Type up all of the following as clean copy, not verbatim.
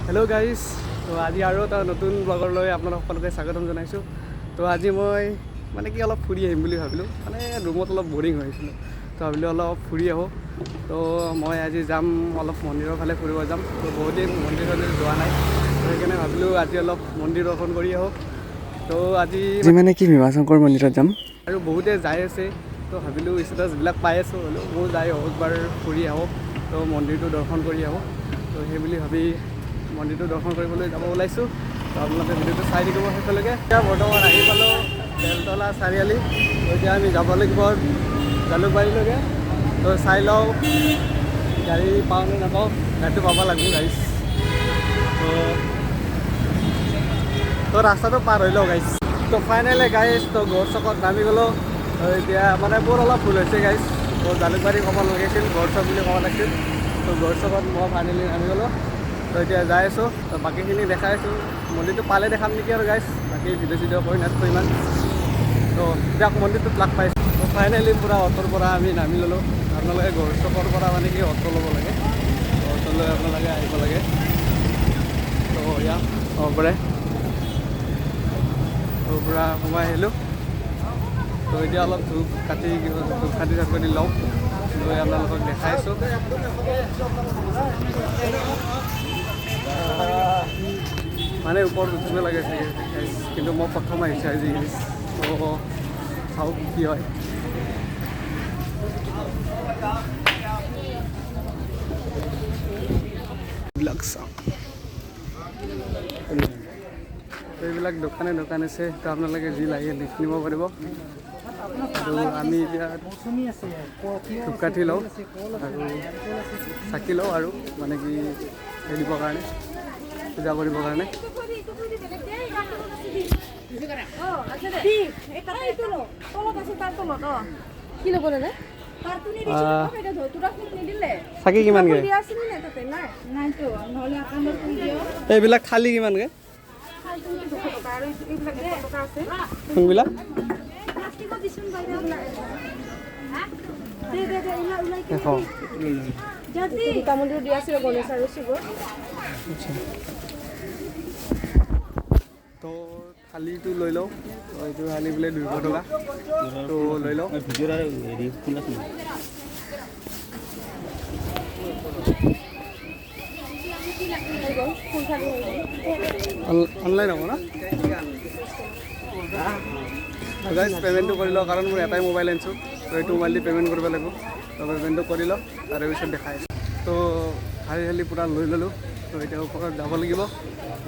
Hello' guys, তো আজি আৰু এটা নতুন ব্লগলৈ আপোনালোক সকলোকে স্বাগতম জনাইছোঁ। তো আজি মই মানে কি অলপ ফুৰি আহিম বুলি ভাবিলোঁ, মানে ৰুমত অলপ বৰিং হৈ আছিলোঁ, তো ভাবিলোঁ অলপ ফুৰি আহোঁ। তো মই আজি যাম অলপ মন্দিৰৰ ফালে ফুৰিব যাম। তো বহুত দিন মন্দিৰ চন্দিৰ যোৱা নাই, তো সেইকাৰণে ভাবিলোঁ আজি অলপ মন্দিৰ দৰ্শন কৰি আহোঁ। তো আজি মানে কি ভীমাশংকৰ মন্দিৰত যাম আৰু বহুতে যাই আছে, তো ভাবিলোঁ ষ্টেটাছবিলাক পাই আছোঁ, হ'লেও ময়ো যাই আহোঁ, একবাৰ ফুৰি আহোঁ, তো মন্দিৰটো দৰ্শন কৰি আহোঁ। তো সেই বুলি ভাবি মন্দিৰটো দৰ্শন কৰিবলৈ যাব ওলাইছোঁ। তো আপোনালোকে ভিডিঅ'টো চাই থাকিব শেষলৈকে। এতিয়া বৰ্তমান আহি পালোঁ বেলতলা চাৰিআলি। তো এতিয়া আমি যাব লাগিব জালুকবাৰীলৈকে। তো চাই লওঁ গাড়ী পাওঁ নে নাপাওঁ, গাড়ীটো পাব লাগিব গাড়ী। তো তো ৰাস্তাটো পাৰ হৈ লওঁ গাইছ। তো ফাইনেলি গাইছ, তো গড়চকত নামি গ'লোঁ। তো এতিয়া মানে মোৰ অলপ ভুল হৈছে গাইছ, তো জালুকবাৰী ক'ব নালাগিছিল, গড়চক বুলি ক'ব লাগিছিল। তো গড়চকত মই ফাইনেলি নামি গ'লোঁ। তো এতিয়া যাই আছোঁ, তো বাকীখিনি দেখাই আছোঁ, মন্দিৰটো পালে দেখাম নেকি আৰু গাইছ, বাকী ভিডিঅ' চিডিঅ' কৰি নাথাকোঁ ইমান। তো দিয়ক মন্দিৰটোত লগ পাইছোঁ। তো ফাইনেলি পূৰা অ'টোৰ পৰা আমি নামি ল'লোঁ। আপোনালোকে গড়চকৰ পৰা মানে কি অ'টো ল'ব লাগে, তো অ'টো লৈ আপোনালোকে আহিব লাগে। তো ইয়াত হ'ব পাৰে, তো পূৰা সোমাই আহিলোঁ। তো এতিয়া অলপ ধূপ কাঠি চাপ লওঁ, লৈ আপোনালোকক দেখাইছোঁ। মানে ওপৰত উঠিব লাগে চাগে, কিন্তু মই প্ৰথম আহিছোঁ আজি, তো চাওক কি হয়। এইবিলাক চাওক, এইবিলাক দোকানে দোকান আছে, তো আপোনালোকে যি লাগে কিনিব পাৰিব। আৰু আমি এতিয়া ধূপকাঠি লওঁ আৰু চাকি লওঁ, আৰু মানে কি হেৰি দিবৰ কাৰণে, পূজা কৰিবৰ কাৰণে। চাকি কিমানকৈ? এইবিলাক থালি কিমানকৈ? কোনবিলাক? তো থালিটো লৈ লওঁ, এইটো থালি বোলে 200 টকা, তো লৈ লওঁ। অনলাইন হ'ব ন? গাইজ পে'মেণ্টটো কৰি লওঁ, কাৰণ মোৰ এটাই মোবাইল আনিছোঁ, তো এইটো মোবাইল দি পে'মেণ্ট কৰিব লাগিব। তো পে'মেণ্টটো কৰি লওঁ, তাৰে পিছত দেখাই আছোঁ। তো থালি থালি পূৰা লৈ ল'লোঁ। তো এতিয়া ওপৰত যাব লাগিব,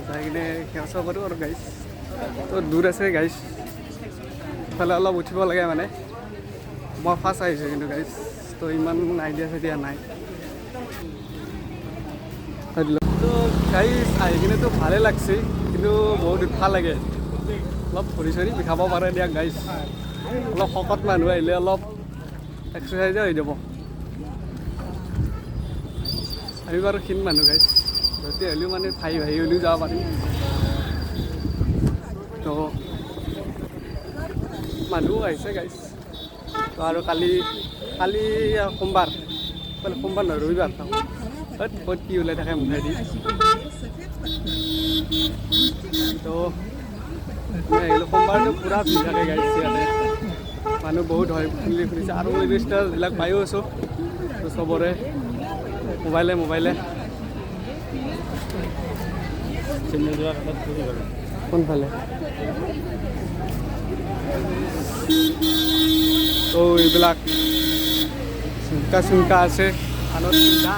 যাই কিনে সেৱা চেৱা কৰোঁ আৰু গাইজ। তো দূৰ আছে গাইজ, ইফালে অলপ উঠিব লাগে, মানে মই ফাৰ্ষ্ট আহিছোঁ কিন্তু গাইজ, তো ইমান আইডিয়া চাইডিয়া নাই। তো গাইজ আহি কিনেতো ভালেই লাগছে, কিন্তু বহুত উৎসাহ লাগে, অলপ ভৰি চৰি বিষাব পাৰে দিয়া গাইজ। অলপ শকত মানুহ আহিলে অলপ এক্সাৰচাইজে হৈ যাব। আমি বাৰু ক্ষীণ মানুহ গাইজ, গতি হ'লেও মানে ভাই ভাই হ'লেও যাব পাৰিম। তো মানুহো আহিছে গাইজ। তো আৰু কালি কালি সোমবাৰ, সোমবাৰ নহয় ৰবিবাৰ, ক'ত কি ওলাই থাকে মুখেদি। তো সোমবাৰটো পূৰা ভিৰ থাকে গাইজ, ইয়াতে মানুহ বহুত হয় বুলি শুনিছে। আৰু ষ্টাৰবিলাক পায়ো আছোঁ, তো চবৰে মোবাইলে মোবাইলে। কোনফালে? তো এইবিলাক চুমকা চুমকা আছে, কাণত পিন্ধা।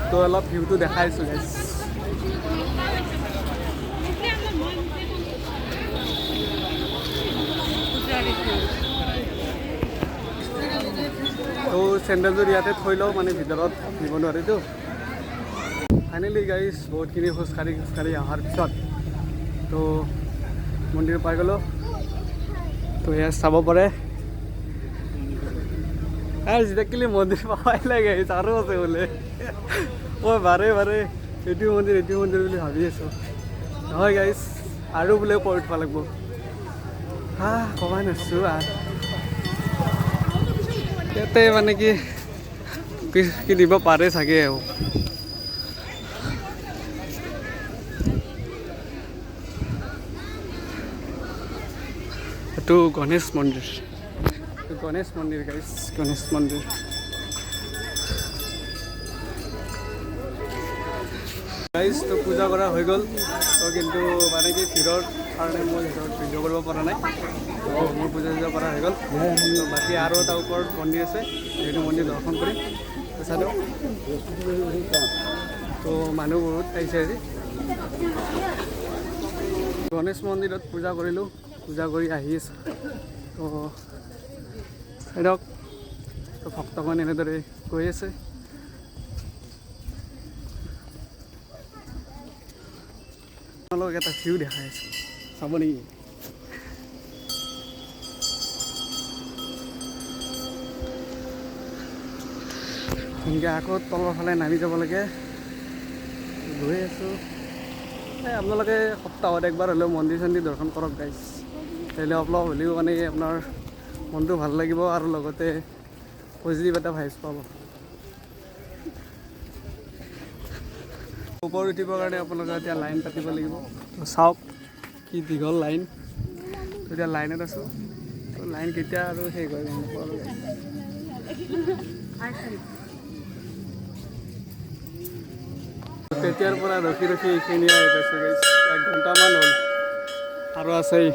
তো অলপ ভিউটো দেখাইছোঁ গাইজ। তো চেণ্ডেলযোৰ ইয়াতে থৈ লওঁ, মানে ভিতৰত নিব নোৱাৰিতো। ফাইনেলি গাইজ বহুতখিনি খোজকাঢ়ি খোজকাঢ়ি অহাৰ পিছত তো মন্দিৰ পাই গ'লোঁ। তো ইয়াত চাব পাৰে, যেতিয়া মন্দিৰ পাবাই লাগে আৰু আছে বোলে। মই বাৰে বাৰে এইটো মন্দিৰ এইটো মন্দিৰ বুলি ভাবি আছোঁ। নহয় গাইজ, আৰু বোলে ওপৰত উঠিব লাগিব। ক'ব নোৱাৰিছোঁ আৰু ইয়াতে মানে কি কি দিব পাৰে চাগে আৰু। এইটো গণেশ মন্দিৰ, গণেশ মন্দিৰ গাইছ, গণেশ মন্দিৰ। গাইজ, তো পূজা কৰা হৈ গ'ল। তো কিন্তু মানে কি ভিৰৰ কাৰণে মই ভিতৰত ভিডিঅ' কৰিব পৰা নাই। তো মোৰ পূজা চূজা কৰা হৈ গ'ল। তো বাকী আৰু এটা ওপৰত মন্দিৰ আছে, সেইটো মন্দিৰ দৰ্শন কৰিম। চাই লওক। তো মানুহ বহুত আহিছে আজি। গণেশ মন্দিৰত পূজা কৰিলোঁ, পূজা কৰি আহি আছোঁ। তো চাই লওক, তো ভক্তগণ এনেদৰে গৈ আছে। আপোনালোক এটা ভিউ দেখাই আছোঁ, চাব নেকি? সেনেকৈ আকৌ তলৰ ফালে নামি যাব লাগে, গৈ আছোঁ। এই আপোনালোকে সপ্তাহত একবাৰ হ'লেও মন্দিৰ চন্দিৰ দৰ্শন কৰক গাইজ। তেতিয়াহ'লে অলপ হ'লেও মানে আপোনাৰ মনটো ভাল লাগিব আৰু লগতে পজিটিভ এটা ভাইবছ পাব। ওপৰত উঠিবৰ কাৰণে আপোনালোকে এতিয়া লাইন পাতিব লাগিব। তো চাওক কি দীঘল লাইন। তো এতিয়া লাইনত আছোঁ, তো লাইন কেতিয়া আৰু শেষ হয় গম নাপাওঁ আৰু। তেতিয়াৰ পৰা ৰখি ৰখি এইখিনি আহি পাইছোঁ গাইজ, 1 ঘণ্টামান হ'ল আৰু আছেই।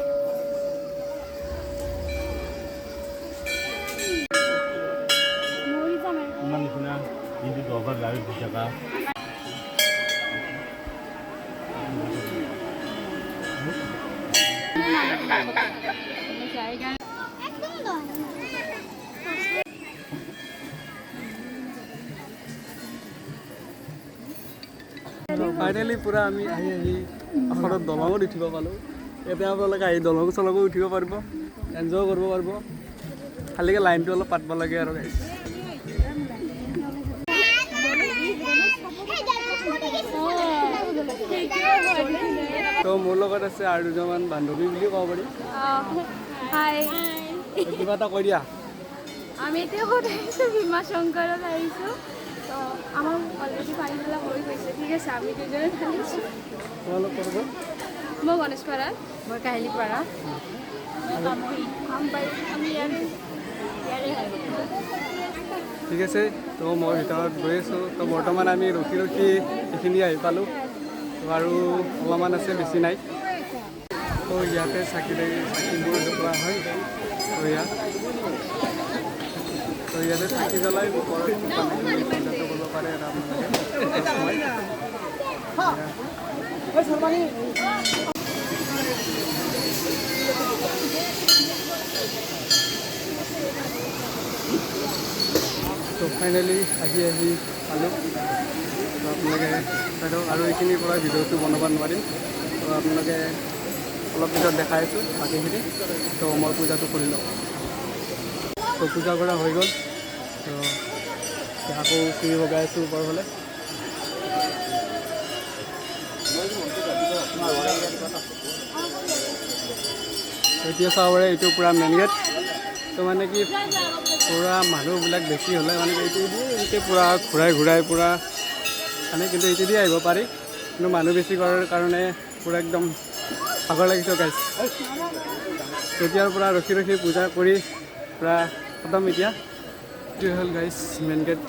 ফাইনেলি পূৰা আমি আহি আহি আখৰত দলঙত উঠিব পালোঁ। এতিয়া আপোনালোকে আহি দলং চলঙো উঠিব পাৰিব, এনজয় কৰিব পাৰিব। খালিকে লাইনটো অলপ পাতিব লাগে আৰু গাইজ। তো মোৰ লগত আছে আৰু দুজনমান বান্ধৱী বুলি ক'ব পাৰি। কিবা এটা কৈ দিয়া। আমি এতিয়া ক'ত আহিছোঁ? ভীমা শংকৰত আহিছোঁ। তো আমাৰ অলৰেডি পানী ঢলা হৈ গৈছে, ঠিক আছে। আমি দুজনে ঢালিছোঁ। মই গণেশপাৰাত, মই কাহিলীপাৰা, আমি ইয়াৰে। ঠিক আছে, তো মই ভিতৰত গৈ আছোঁ। তো বৰ্তমান আমি ৰখি ৰখি এইখিনি আহি পালোঁ। তো আৰু অলপমান আছে, বেছি নাই। তো ইয়াতে চাকি চাকিবোৰ জ্বলোৱা হয়। তো ইয়াত তো ইয়াতে চাকি জ্বলাই ওপৰত পূজাটো কৰিব পাৰে আৰু আপোনালোকে। তো ফাইনেলি আহি আহি পালোঁ। তো আপোনালোকে চাই থাকক আৰু এইখিনিৰ পৰা ভিডিঅ'টো বনাব নোৱাৰিম। তো আপোনালোকে অলপ পিছত দেখাই আছোঁ বাকীখিনি। তো মই পূজাটো কৰি লওঁ। তো পূজা কৰা হৈ গ'ল। তো আকৌ চিৰি বগাই আছোঁ ওপৰৰ ফালে। এতিয়া চাব পাৰে এইটো পূৰা মেইন গেট। তো মানে কি পূৰা মানুহবিলাক বেছি হ'লে মানে এইটো দিয়ে এনেকৈ পূৰা ঘূৰাই ঘূৰাই পূৰা মানে, কিন্তু এইটো দিয়ে আহিব পাৰি, কিন্তু মানুহ বেছি কৰাৰ কাৰণে পূৰা একদম ভাগৰ লাগিছে গাইজ। তেতিয়াৰ পৰা ৰখি ৰখি পূজা কৰি পূৰা খতম। এতিয়া এইটো হ'ল গাইজ মেইন গেট।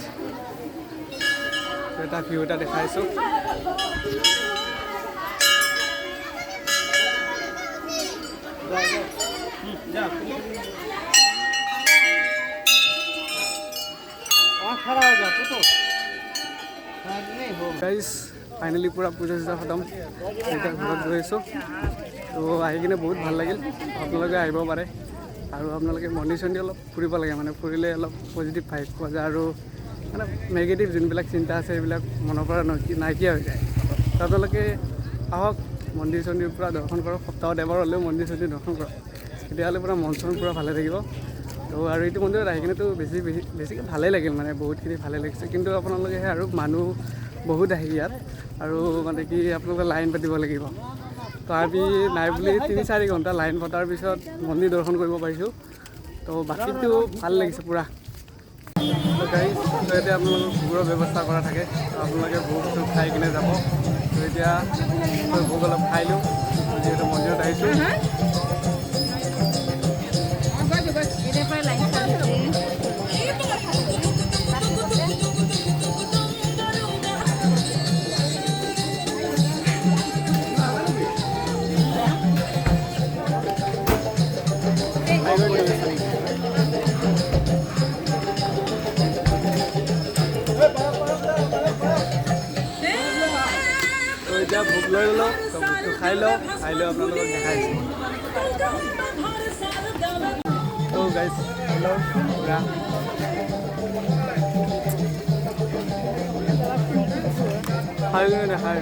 এটা ভিউ এটা দেখাইছোঁ। গাইজ ফাইনেলি পূৰা পূজা চূজা খতম। এতিয়া ঘৰত গৈ আছোঁ। তো আহি কিনে বহুত ভাল লাগিল। আপোনালোকে আহিব পাৰে আৰু আপোনালোকে মন্দিৰ চন্দিৰ অলপ ফুৰিব লাগে, মানে ফুৰিলে অলপ পজিটিভ ভাইব পোৱা যায় আৰু মানে নেগেটিভ যোনবিলাক চিন্তা আছে সেইবিলাক মনৰ পৰা নাইকিয়া হৈ যায়। তো আপোনালোকে আহক, মন্দিৰ চন্দিৰ পূৰা দৰ্শন কৰক। সপ্তাহত এবাৰ হ'লেও মন্দিৰ চন্দিৰ দৰ্শন কৰক, তেতিয়াহ'লে পূৰা মন চন পূৰা ভালে থাকিব। তো আৰু এইটো মন্দিৰত আহি কিনেতো বেছি বেছিকৈ ভালেই লাগিল, মানে বহুতখিনি ভালেই লাগিছে। কিন্তু আপোনালোকে আৰু মানুহ বহুত আহি ইয়াত আৰু মানে কি আপোনালোকে লাইন পাতিব লাগিব। তো তো আমি নাই বুলি 3-4 ঘণ্টা লাইন পতাৰ পিছত মন্দিৰ দৰ্শন কৰিব পাৰিছোঁ। তো বাকীটো ভাল লাগিছে পূৰা। তো গাইজ, তো এতিয়া আপোনালোকৰ ভোগৰ ব্যৱস্থা কৰা থাকে। তো আপোনালোকে ভোগ চোগ খাই কিনে যাব। তো এতিয়া মই ভোগ অলপ খাই লওঁ, যিহেতু মন্দিৰত আহিছোঁ। এতিয়াৰ পৰা লাইন চলিছে। খাই গৈ। তো এতিয়া ভোগ লৈ গ'লোঁ। তো ভোগটো খাই লওঁ, খাই লৈ আপোনালোকক দেখাইছোঁ। তো গাইজ, হেল্ল' পুৰা। খাই লৈ দেখাই।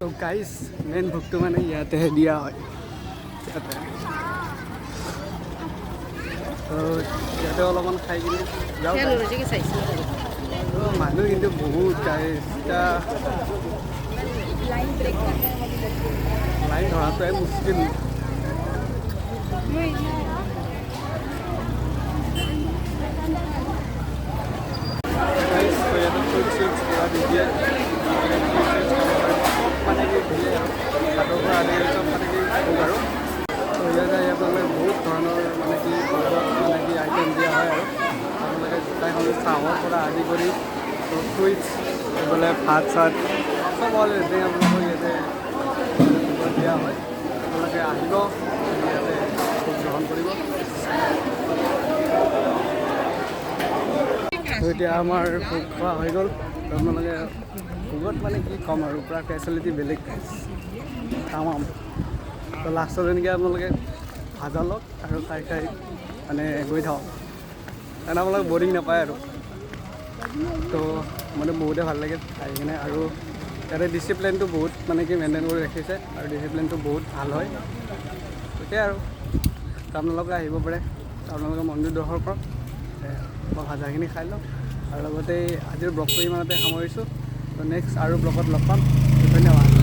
তো গাইজ, মেইন ভোগটো মানে ইয়াতেহে দিয়া হয়, ইয়াতে। তো ইয়াতে অলপমান খাই কিনে যাওঁ। তো মানুহ কিন্তু বহুত গাইজ। এতিয়া লাইন ব্ৰেক। লাইন ধৰাটোৱে মুস্কিল। মই গাইজ, তো ইয়াতে ফ্ৰুট চুইটছ কিবা দি দিয়ে। ফ্ৰুট চুইটছ খাব পাৰিব। চব মানে কি দিয়ে আৰু ভাতৰ পৰা আদি কৰি চব মানে কি ভোগ আৰু। তো ইয়াতে আহি আপোনালোকে বহুত ধৰণৰ মানে কি ভোগত মানে কি আইটেম দিয়া হয় আৰু আপোনালোকে গোটাইখন চাহৰ পৰা আদি কৰি ফ্ৰুইটছ, এইফালে ভাত চাত চব অল এভৰিথিং আপোনালোকক ইয়াতে ভোগত দিয়া হয়। আপোনালোকে আহিব, ইয়াতে ভোগ গ্ৰহণ কৰিব। তো এতিয়া আমাৰ ভোগ খোৱা হৈ গ'ল। তো আপোনালোকে ভোগত মানে কি ক'ম আৰু, পূৰা ফেচিলিটি বেলেগ তামাম। তো লাষ্টত এনেকৈ আপোনালোকে ভাজা লওক আৰু খাই খাই মানে গৈ থাকক, কাৰণ আপোনালোকে বৰিং নাপায় আৰু। তো মানে বহুতে ভাল লাগে আহি কিনে আৰু ইয়াতে ডিচিপ্লিনটো বহুত মানে কি মেইনটেইন কৰি ৰাখিছে আৰু ডিচিপ্লিনটো বহুত ভাল হয়। তাকে আৰু, তো আপোনালোকে আহিব পাৰে, আপোনালোকে মন্দিৰ দৰ্শন কৰক। মই ভাজাখিনি খাই লওঁ আৰু লগতে আজিৰ ব্লগটো ইমানতে সামৰিছোঁ। তো নেক্সট আৰু ব্লগত লগ পাম। ধন্যবাদ।